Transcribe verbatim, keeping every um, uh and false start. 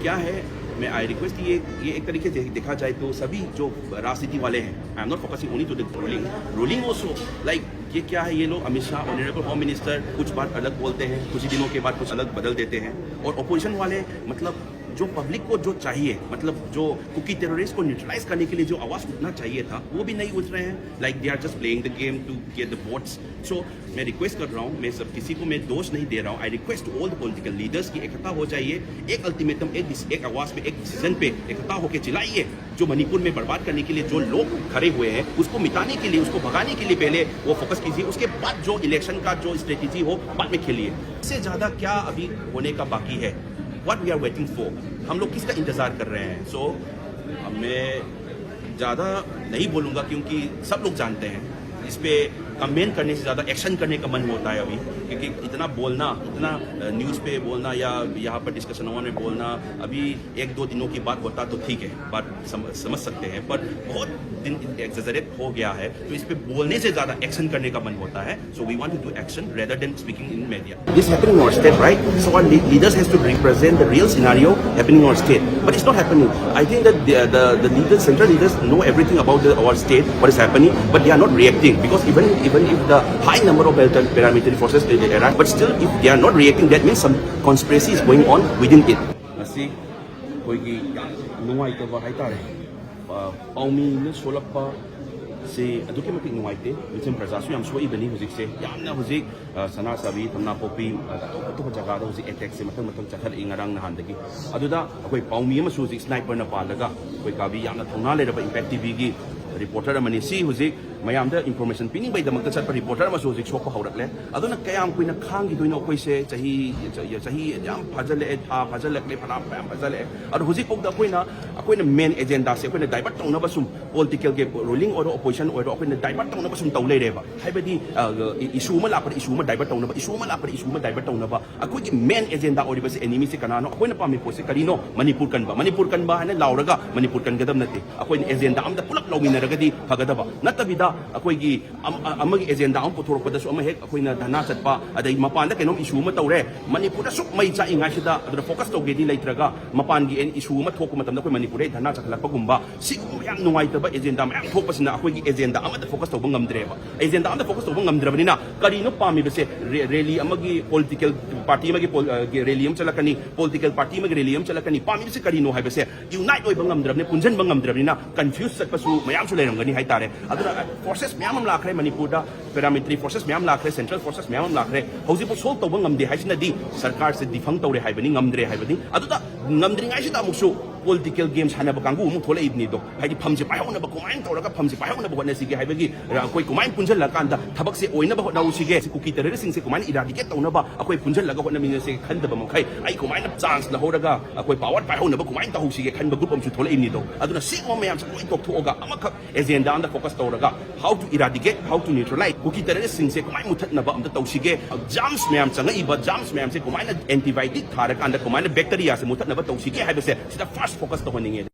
क्या है, मैं, I request, ये ये एक तरीके से देखा जाए तो सभी जो राजनीति वाले हैं, I am not focusing only to the ruling, ruling also, like, ये क्या है, ये लोग, Amit Shah, honourable home minister, कुछ बात अलग बोलते हैं, कुछ ही दिनों के बाद कुछ अलग बदल देते हैं, और अपोजिशन वाले, मतलब, जो पब्लिक को जो चाहिए, मतलब, जो कुकी टेररिस्ट को न्यूट्रलाइज करने के लिए जो आवाज़ उठना चाहिए था, वो भी नहीं उठ रहे हैं। Like, they are just playing the game to get the votes. So, मैं रिक्वेस्ट कर रहा हूँ, मैं सब किसी को मैं दोष नहीं दे रहा हूँ। I request all the political leaders कि इकट्ठा हो जाइए, एक अल्टीमेटम, एक डिस- एक आवाज़ पे, एक डिसीजन पे इकट्ठा होकर चिल्लाइए। जो मणिपुर में बर्बाद करने के लिए जो लोग खड़े हुए हैं, उसको मिटाने के लिए, उसको भगाने के लिए पहले वो फोकस कीजिए। उसके बाद जो इलेक्शन का जो स्ट्रेटेजी हो, बाद में खेलिए। इससे ज़्यादा क्या अभी होने का बाकी है? What we are waiting for? हम लोग किसका इंतज़ार कर रहे हैं? सो, मैं ज़्यादा नहीं बोलूँगा, क्योंकि सब लोग जानते हैं। इस पे कमेंट करने से ज़्यादा एक्शन करने का मन होता है अभी, क्योंकि इतना बोलना, इतना न्यूज़ पे बोलना या यहाँ पर डिस्कशन में बोलना, अभी एक दो दिनों की बात होता तो ठीक है, बात सम, समझ सकते हैं, पर बहुत दिन एग्जेजरेट हो गया है, तो इस पे बोलने से ज़्यादा एक्शन करने का मन होता है। So we want to do action rather than speaking in media. This happening in our state, right? So our le- leaders has to represent the real scenario happening in our state, but it's not happening. I think that the, the, the leaders, central leaders, know everything about the, our state, what is happening, but they are not reacting, because even even if the high number of paramilitary forces they arrive, but still if they are not reacting, that means some conspiracy is going on within it. ꯉꯁꯤ ꯑꯩꯈꯣꯏꯒꯤ ꯌꯥꯝ ꯅꯨꯡꯉꯥꯏꯇꯕ ꯍꯥꯏꯇꯥꯔꯦ, ꯑ, ꯄꯥꯎꯃꯤꯅ ꯁꯣꯜꯂꯛꯄ ꯁꯤ ꯑꯗꯨꯛꯀꯤ ꯃꯇꯤꯛ ꯅꯨꯡꯉꯥꯏꯇꯦ꯫ ꯃꯤꯆꯝ ꯄ꯭ꯔꯖꯥꯁꯨ ꯌꯥꯝ ꯁꯣꯛꯏꯕꯅꯤ ꯍꯧꯖꯤꯛꯁꯦ꯫ ꯌꯥꯝꯅ ꯍꯧꯖꯤꯛ, ꯑ, ꯁꯅꯥꯁꯥꯕꯤ, ꯊꯝꯅꯥꯄꯣꯛꯄꯤ, ꯑ, ꯑꯇꯣꯞ ꯑꯇꯣꯞꯄ ꯖꯒꯥꯗ ꯍꯧꯖꯤꯛ ꯑꯦꯇꯦꯛꯁꯦ ꯃꯊꯪ ꯃꯊꯪ ꯆꯠꯊꯔꯛꯏ ꯉꯔꯥꯡ ꯅꯍꯥꯟꯗꯒꯤ꯫ ꯑꯗꯨꯗ ꯑꯩꯈꯣꯏ ꯄꯥꯎꯃꯤ ꯑꯃꯁꯨ ꯍꯧꯖꯤꯛ ꯁ꯭ꯅꯥꯏꯄꯔꯅ ꯄꯥꯜꯂꯒ ꯑꯩꯈꯣꯏ ꯀꯥꯕꯤ ꯌꯥꯝꯅ ꯊꯧꯅꯥ ꯂꯩꯔꯕ ꯏꯝꯄꯦꯛ ꯇꯤꯚꯤꯒꯤ ꯔꯤꯄꯣꯔꯇꯔ ꯑꯃꯅꯤ꯫ ꯁꯤ ꯍꯧꯖꯤꯛ ꯃꯌꯥꯝꯗ ꯏꯟꯐꯣꯔꯃꯦꯁꯟ ꯄꯤꯅꯤꯡꯕꯩꯗꯃꯛꯇ ꯆꯠꯄ ꯔꯤꯄꯣꯔꯇꯔ ꯑꯃꯁꯨ ꯍꯧꯖꯤꯛ ꯁꯣꯛꯄ ꯍꯧꯔꯛꯂꯦ꯫ ꯑꯗꯨꯅ ꯀꯌꯥꯝ ꯀꯨꯏꯅ ꯈꯥꯡꯈꯤꯗꯣꯏꯅꯣ ꯑꯩꯈꯣꯏꯁꯦ? ꯆꯍꯤ, ꯆꯍꯤ ꯌꯥꯝ ꯐꯥꯖꯤꯜꯂꯛꯑꯦ, ꯊꯥ ꯐꯥꯖꯤꯜꯂꯛꯂꯦ, ꯐꯅꯥ ꯃꯌꯥꯝ ꯐꯥꯖꯤꯜꯂꯛꯑꯦ꯫ ꯑꯗꯣ ꯍꯧꯖꯤꯛꯐꯥꯎꯗ ꯑꯩꯈꯣꯏꯅ, ꯑꯩꯈꯣꯏꯅ ꯃꯦꯟ ꯑꯦꯖꯦꯟꯗꯥꯁꯦ ꯑꯩꯈꯣꯏꯅ ꯗꯥꯏꯚꯔꯠ ꯇꯧꯅꯕ ꯁꯨꯝ, ꯄꯣꯂꯤꯇꯤꯀꯦꯜꯒꯤ ꯔꯨꯂꯤꯡ ꯑꯣꯏꯔꯣ ꯑꯣꯄꯣꯖꯤꯁꯟ ꯑꯣꯏꯔꯣ, ꯑꯩꯈꯣꯏꯅ ꯗꯥꯏꯚꯔꯠ ꯇꯧꯅꯕ ꯁꯨꯝ ꯇꯧ ꯂꯩꯔꯦꯕ꯫ ꯍꯥꯏꯕꯗꯤ, ꯑ, ꯏ-, ꯏꯁꯨ ꯑꯃ ꯂꯥꯛꯄꯗ ꯏꯁꯨ ꯑꯃ ꯗꯥꯏꯚꯔꯠ ꯇꯧꯅꯕ, ꯏꯁꯨ ꯑꯃ ꯂꯥꯛꯄꯗ ꯏꯁꯨ ꯑꯃ ꯗꯥꯏꯚꯔꯠ ꯇꯧꯅꯕ꯫ ꯑꯩꯈꯣꯏꯒꯤ ꯃꯦꯟ ꯑꯦꯖꯦꯟꯗꯥ ꯑꯣꯏꯔꯤꯕꯁꯦ, ꯑꯦꯅꯤꯃꯤꯁꯦ ꯀꯅꯥꯅꯣ? ꯑꯩꯈꯣꯏꯅ ꯄꯥꯝꯃꯤ ꯄꯣꯠꯁꯦ ꯀꯔꯤꯅꯣ? ꯃꯅꯤꯄꯨꯔ ꯀꯟꯕ꯫ ꯃꯅꯤꯄꯨꯔ ꯀꯟꯕ ꯍꯥꯏꯅ ꯂꯥꯎꯔꯒ ꯃꯅꯤꯄꯨꯔ ꯀꯟꯒꯗꯕ ꯅꯠꯇꯦ꯫ ꯑꯩꯈꯣꯏꯅ ꯑꯦꯖꯦꯟꯗꯥ ꯑꯝꯗ ꯄꯨꯂꯞ ꯂꯧꯃꯤꯟꯅꯔꯒꯗꯤ ꯐꯒꯗꯕ꯫ ꯅꯠꯇꯕꯤꯗ ꯑꯩꯈꯣꯏꯒꯤ ꯑꯃꯒꯤ ꯑꯦꯖꯦꯟꯗꯥ ꯑꯃ ꯄꯨꯊꯣꯔꯛꯄꯗꯁꯨ ꯑꯃ ꯍꯦꯛ ꯑꯩꯈꯣꯏꯅ ꯙꯔꯅꯥ ꯆꯠꯄ, ꯑꯗꯩ ꯃꯄꯥꯟꯗ ꯀꯩꯅꯣꯝ ꯏꯁꯨ ꯑꯃ ꯇꯧꯔꯦ, ꯃꯅꯤꯄꯨꯔꯗ ꯁꯨꯛ ꯃꯩ ꯆꯥꯛꯏꯉꯥꯏꯁꯤꯗ ꯑꯗꯨꯗ ꯐꯣꯀꯁ ꯇꯧꯒꯦꯗꯤ ꯂꯩꯇ꯭ꯔꯒ ꯃꯄꯥꯟꯒꯤ ꯏꯁꯨ ꯑꯃ ꯊꯣꯛꯄ ꯃꯇꯝꯗ ꯑꯩꯈꯣꯏ ꯃꯅꯤꯄꯨꯔꯗ ꯙꯔꯅꯥ ꯆꯠꯈꯠꯂꯛꯄꯒꯨꯝꯕ, ꯁꯤꯒꯨꯝꯕ ꯌꯥꯝ ꯅꯨꯡꯉꯥꯏꯇꯕ ꯑꯦꯖꯦꯟꯗꯥ ꯃꯌꯥꯝ ꯊꯣꯛꯄꯁꯤꯅ ꯑꯩꯈꯣꯏꯒꯤ ꯑꯦꯖꯦꯟꯗꯥ ꯑꯃꯗ ꯐꯣꯀꯁ ꯇꯧꯕ ꯉꯝꯗ꯭ꯔꯦꯕ꯫ ꯑꯦꯖꯦꯟꯗꯥ ꯑꯃꯗ ꯐꯣꯀꯁ ꯇꯧꯕ ꯉꯝꯗ꯭ꯔꯕꯅꯤꯅ ꯀꯔꯤꯅꯣ ꯄꯥꯝꯃꯤꯕꯁꯦ? ꯔꯦꯂꯤ ꯑꯃꯒꯤ ꯄꯣꯂꯤꯇꯤꯀꯦꯜ ꯄꯥꯔꯇꯤ ꯑꯃꯒꯤ ꯔꯦꯂꯤ ꯑꯃ ꯆꯠꯂꯛꯀꯅꯤ, ꯄꯣꯂꯤꯇꯤꯀꯦꯜ ꯄꯥꯔꯇꯤ ꯑꯃꯒꯤ ꯔꯦꯂꯤ ꯑꯃ ꯆꯠꯂꯛꯀꯅꯤ, ꯄꯥꯝꯃꯤꯕꯁꯦ ꯀꯔꯤꯅꯣ ꯍꯥꯏꯕꯁꯦ ꯌꯨꯅꯥꯏꯠ ꯑꯣꯏꯕ ꯉꯝꯗ꯭ꯔꯕꯅꯤꯅ, ꯄꯨꯟꯁꯤꯟꯕ ꯉꯝꯗ꯭ꯔꯕꯅꯤꯅ ꯀꯟꯐ꯭ꯌꯨꯁ ꯆꯠꯄꯁꯨ ꯃꯌꯥꯝꯁꯨ ꯂꯩꯔꯝꯒꯅꯤ ꯍꯥꯏꯇꯥꯔꯦ꯫ ꯑꯗꯨꯅ ꯐꯣꯔꯁꯦꯁ ꯃꯌꯥꯝ ꯑꯃ ꯂꯥꯛꯈ꯭ꯔꯦ ꯃꯅꯤꯄꯨꯔꯗ, ꯄꯦꯔꯥꯃꯤꯂꯤꯇꯔꯤ ꯐꯣꯔꯁꯦꯁ ꯃꯌꯥꯝ ꯂꯥꯛꯈ꯭ꯔꯦ, ꯁꯦꯟꯇ꯭ꯔꯦꯜ ꯐꯣꯔꯁꯦꯁ ꯃꯌꯥꯝ ꯑꯃ ꯂꯥꯛꯈ꯭ꯔꯦ꯫ ꯍꯧꯖꯤꯛꯐꯥꯎ ꯁꯣꯜꯕ ꯇꯧꯕ ꯉꯝꯗꯦ ꯍꯥꯏꯁꯤꯅꯗꯤ ꯁꯔꯀꯥꯔꯁꯦ ꯗꯤꯐꯪ ꯇꯧꯔꯦ ꯍꯥꯏꯕꯅꯤ, ꯉꯝꯗ꯭ꯔꯦ ꯍꯥꯏꯕꯅꯤ꯫ ꯑꯗꯨꯗ ꯉꯝꯗ꯭ꯔꯤꯉꯩꯁꯤꯗ ꯑꯃꯨꯛꯁꯨ ꯄꯣꯂꯤꯇꯤꯀꯦꯜ ꯒꯦꯝ ꯁꯥꯟꯅꯕ ꯀꯥꯡꯕꯨ ꯑꯃꯨꯛ ꯊꯣꯛꯂꯛꯏꯕꯅꯤꯗꯣ꯫ ꯍꯥꯏꯗꯤ ꯐꯝꯁꯦ ꯄꯥꯏꯍꯧꯅꯕ ꯀꯃꯥꯏꯅ ꯇꯧꯔꯒ ꯐꯝꯁꯦ ꯄꯥꯏꯍꯧꯅꯕ ꯍꯣꯠꯅꯁꯤꯒꯦ ꯍꯥꯏꯕꯒꯤ ꯑꯩꯈꯣꯏ ꯀꯃꯥꯏꯅ ꯄꯨꯟꯁꯤꯜꯂꯀꯥꯟꯗ ꯊꯕꯛꯁꯦ ꯑꯣꯏꯅꯕ ꯍꯣꯠꯅꯍꯧꯁꯤꯒꯦ, ꯀꯨꯀꯤ ꯇꯦꯔꯔꯤꯁꯁꯤꯡꯁꯦ ꯀꯃꯥꯏꯅ ꯏꯔꯥꯗꯤꯀꯦꯠ ꯇꯧꯅꯕ ꯑꯩꯈꯣꯏ ꯄꯨꯟꯁꯤꯜꯂꯒ ꯍꯣꯠꯅꯃꯤꯟꯅꯁꯦ ꯈꯟꯗꯕ ꯃꯈꯩ ꯑꯩ ꯀꯃꯥꯏꯅ ꯆꯥꯟꯁ ꯂꯧꯍꯧꯔꯒ ꯑꯩꯈꯣꯏ ꯄꯥꯋꯔ ꯄꯥꯏꯍꯧꯅꯕ ꯀꯃꯥꯏꯅ ꯇꯧꯍꯧꯁꯤꯒꯦ ꯈꯟꯕ ꯒ꯭ꯔꯨꯞ ꯑꯃꯁꯨ ꯊꯣꯛꯂꯛꯏꯕꯅꯤꯗꯣ꯫ ꯑꯗꯨꯅ ꯁꯤꯒꯨꯝꯕ ꯃꯌꯥꯝꯁꯦ ꯂꯣꯏ ꯇꯣꯛꯊꯣꯛꯑꯒ ꯑꯃꯈꯛ ꯑꯦꯖꯦꯟꯗꯥ ꯑꯃꯗ ꯐꯣꯀꯁ ꯇꯧꯔꯒ how to eradicate, how to neutralize, ꯀꯨꯀꯤ ꯇꯦꯔꯔꯤꯁꯁꯤꯡꯁꯦ ꯀꯃꯥꯏꯅ ꯃꯨꯊꯠꯅꯕ ꯑꯝꯇ ꯇꯧꯁꯤꯒꯦ, ꯖꯥꯝꯁ ꯃꯌꯥꯝ ꯆꯪꯉꯛꯏꯕ ꯖꯥꯝꯁ ꯃꯌꯥꯝꯁꯦ ꯀꯃꯥꯏꯅ ꯑꯦꯟꯇꯤꯕꯥꯏꯑꯣꯇꯤꯛ ꯊꯥꯔꯀꯥꯟꯗ ꯀꯃꯥꯏꯅ ꯕꯦꯛꯇꯔꯤꯌꯥꯁꯦ ꯃꯨꯊꯠꯅꯕ ꯇꯧꯁꯤꯒꯦ ꯍꯥꯏꯕꯁꯦ ꯁꯤꯗ ꯐꯥꯔꯁ ꯐꯣꯀꯁ ꯇꯧꯍꯟꯅꯤꯡꯉꯦ꯫